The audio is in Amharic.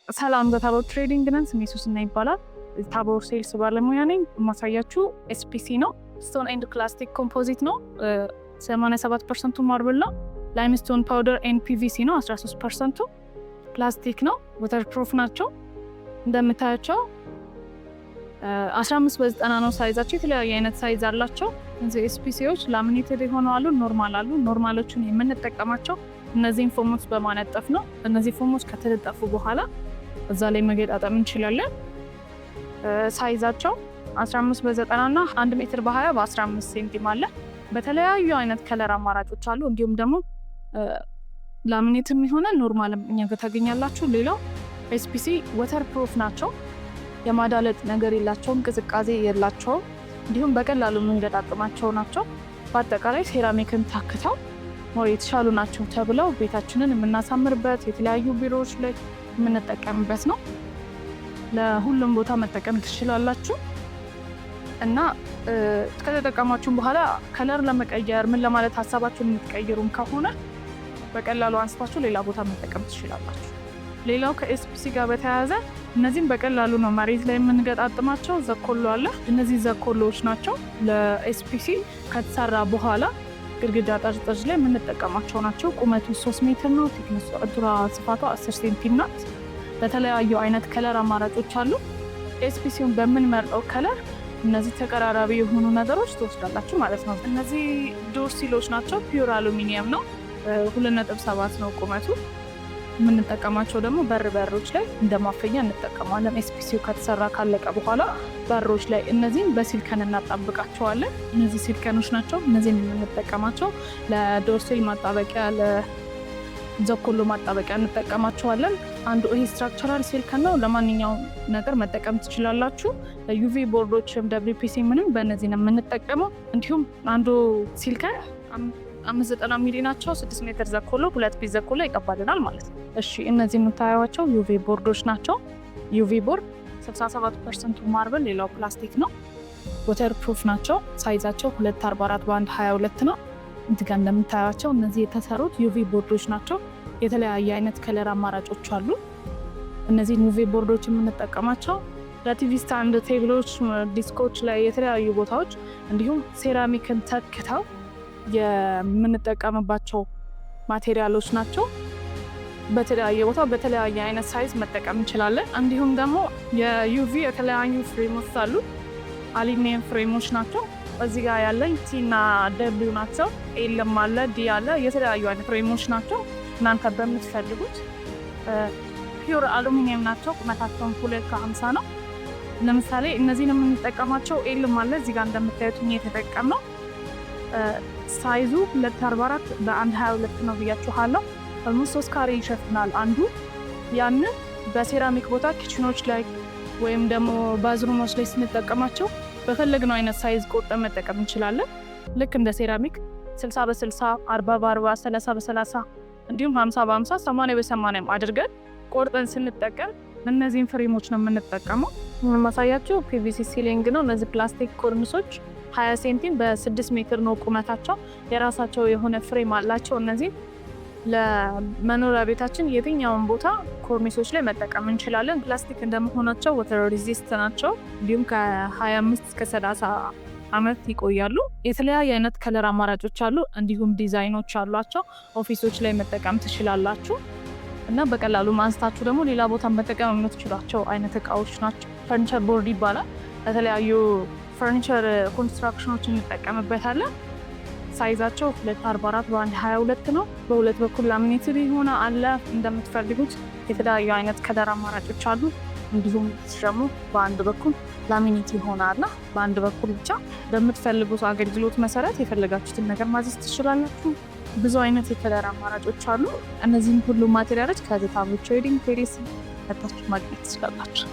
ሰላም፣ በታቦር Trading ነን። ስሜ ሱስና ይባላል። ታቦር sales ባለሙያ ነኝ። የማሳያችሁ SPC ነው። Stone and plastic composite ነው። 87 percent ኡ marble ነው። Limestone powder and PVC ነው። 13 percent ኡ ፕላስቲክ ነው። Waterproof ናቸው። እንደምታያቸው 15 በ90 ነው size ኣቸው። የተለያዩ አይነት size አላቸው። እነዚህ SPC ዎች laminated የሆኑ አሉ፣ normal አሉ። Normal ኦቹን የምንጠቀማቸው እነዚህን foam ኦች በማነጠፍ ነው። እነዚህ foam ኦች ከተነጠፉ በኋላ እዛ ላይ መገጣጠም እንችላለን። Size ኣቸው 15 በ90 እና 1 ሜትር በ20 በ15 ሴንቲም አለ። በተለያዩ አይነት color አማራጮች አሉ። እንዲሁም ደግሞ laminate ም የሆነ normal ም እኛ ጋር ታገኛላችሁ። ሌላው SPC waterproof ናቸው። የማዳለጥ ነገር የላቸውም፣ ቅዝቃዜ የላቸውም። እንዲሁም በቀላሉ የምንገጣጥማቸው ናቸው። በአጠቃላይ ሴራሚክን ተክተው more የተሻሉ ናቸው ተብለው ቤታችንን የምናሳምርበት፣ የተለያዩ ቢሮዎች ላይ የምንጠቀምበት ነው። ለሁሉም ቦታ መጠቀም ትችላላችሁ እና ከተጠቀማችሁም በኋላ color ለመቀየር ምን ለማለት ሀሳባችሁን የምትቀይሩም ከሆነ በቀላሉ አንስታችሁ ሌላ ቦታ መጠቀም ትችላላችሁ። ሌላው ከ SPC ጋር በተያያዘ እነዚህም በቀላሉ ነው መሬት ላይ የምንገጣጥማቸው። ዘኮሎ አለ። እነዚህ ዘኮሎዎች ናቸው። ለ SPC ከተሰራ በኋላ ግድግዳ ጠርዝ ጠርዝ ላይ የምንጠቀማቸው ናቸው። ቁመቱ 3 ሜትር ነው። Thickness ኡ ስፋቷ 10 ሴንቲም ናት። በተለያዩ አይነት color አማራጮች አሉ። SPC ውን በምንመርጠው color እነዚህ ተቀራራቢ የሆኑ ነገሮች ትወስዳላችሁ ማለት ነው። እነዚህ door sill ኦች ናቸው። Pure አሉሚኒየም ነው። 2.7 ነው ቁመቱ። የምንጠቀማቸው ደግሞ በር በሮች ላይ እንደ ማፈኛ እንጠቀማለን። SPC ው ከተሰራ ካለቀ በኋላ በሮች ላይ እነዚህን በ silicone እናጣብቃቸዋለን። እነዚህ silicone ኦች ናቸው። እነዚህን የምንጠቀማቸው ለ door sill ማጣበቂያ፣ ለዘኮሎ ማጣበቂያ እንጠቀማቸዋለን። አንዱ ይሄ structural silicone ነው። ለማንኛውም ነገር መጠቀም ትችላላችሁ። ለ UV board ኦችም WPC ምንም በእነዚህ ነው የምንጠቀመው። እንዲሁም አንዱ silicone 590 ሚሊ ናቸው። 6 ሜትር ዘኮሎ፣ 2 piece ዘኮሎ ይቀባልናል ማለት ነው። እሺ፣ እነዚህ የምታዩቸው UV board ኦች ናቸው። UV board 67 percent ኡ marble፣ ሌላው ፕላስቲክ ነው። Waterproof ናቸው። Size ኣቸው 244 በ1 22 ነው። እዚህ ጋር እንደምታዩቸው እነዚህ የተሰሩት UV board ኦች ናቸው። የተለያየ አይነት color አማራጮች አሉ። እነዚህን UV board ኦች የምንጠቀማቸው ለ TV stand፣ table ኦች፣ desk ኦች ላይ፣ የተለያዩ ቦታዎች እንዲሁም ሴራሚክን ተክተው የምንጠቀምባቸው material ኦች ናቸው። በተለያየ ቦታ በተለያየ አይነት size መጠቀም እንችላለን። እንዲሁም ደግሞ የ UV የተለያዩ frame ኦች አሉ። አሉሚኒየም frame ኦች ናቸው። እዚህ ጋር ያለኝ T እና W ናቸው። L ም አለ፣ D አለ። የተለያዩ አይነት frame ኦች ናቸው። እናንተ በምትፈልጉት pure አሉሚኒየም ናቸው። ቁመታቸውን 2 ከ50 ነው። ለምሳሌ እነዚህን የምንጠቀማቸው L ም አለ፣ እዚህ ጋር እንደምታዩት እኛ የተጠቀምነው size ኡ 244 በ1 22 ነው ብያችኋለሁ። Almost 3 ካሬ ይሸፍናል አንዱ። ያንን በሴራሚክ ቦታ kitchen ኦች ላይ ወይም ደግሞ bathroom ኦች ላይ ስንጠቀማቸው በፈለግነው አይነት size ቆርጠን መጠቀም እንችላለን። ልክ እንደ ሴራሚክ 60 በ60፣ 40 በ40፣ 30 በ30 እንዲሁም 50 በ50፣ 80 በ80 አድርገን ቆርጠን ስንጠቀም እነዚህን frame ኦች ነው የምንጠቀመው። የማሳያችሁ PVC ceiling ነው። እነዚህ ፕላስቲክ ኮርኒሶች 20 ሴንቲም በ6 ሜትር ነው ቁመታቸው። የራሳቸው የሆነ frame አላቸው። እነዚህ ለመኖሪያ ቤታችን የትኛውን ቦታ ኮርኒሶች ላይ መጠቀም እንችላለን። ፕላስቲክ እንደመሆናቸው water resist ናቸው። እንዲሁም ከ25 እስከ 30 ዓመት ይቆያሉ። የተለያየ አይነት color አማራጮች አሉ። እንዲሁም ዲዛይኖች አሏቸው። Office ኦች ላይ መጠቀም ትችላላችሁ እና በቀላሉ አንስታችሁ ደግሞ ሌላ ቦታ መጠቀም የምትችሏቸው አይነት እቃዎች ናቸው። Furniture board ይባላል። ለተለያዩ furniture construction ኦች እንጠቀምበታለን። Size ኣቸው 244 በ1 22 ነው። በሁለት በኩል laminated የሆነ አለ። እንደምትፈልጉት የተለያዩ አይነት color አማራጮች አሉ። እንዲሁም ደግሞ በአንድ በኩል laminate የሆነ አለ። በአንድ በኩል ብቻ በምትፈልጉት አገልግሎት መሰረት የፈለጋችሁትን ነገር ማዘዝ ትችላላችሁ። ብዙ አይነት የ color አማራጮች አሉ። እነዚህን ሁሉ material ኦች ከታቦር Trading PLC መታችሁ ማግኘት ትችላላችሁ።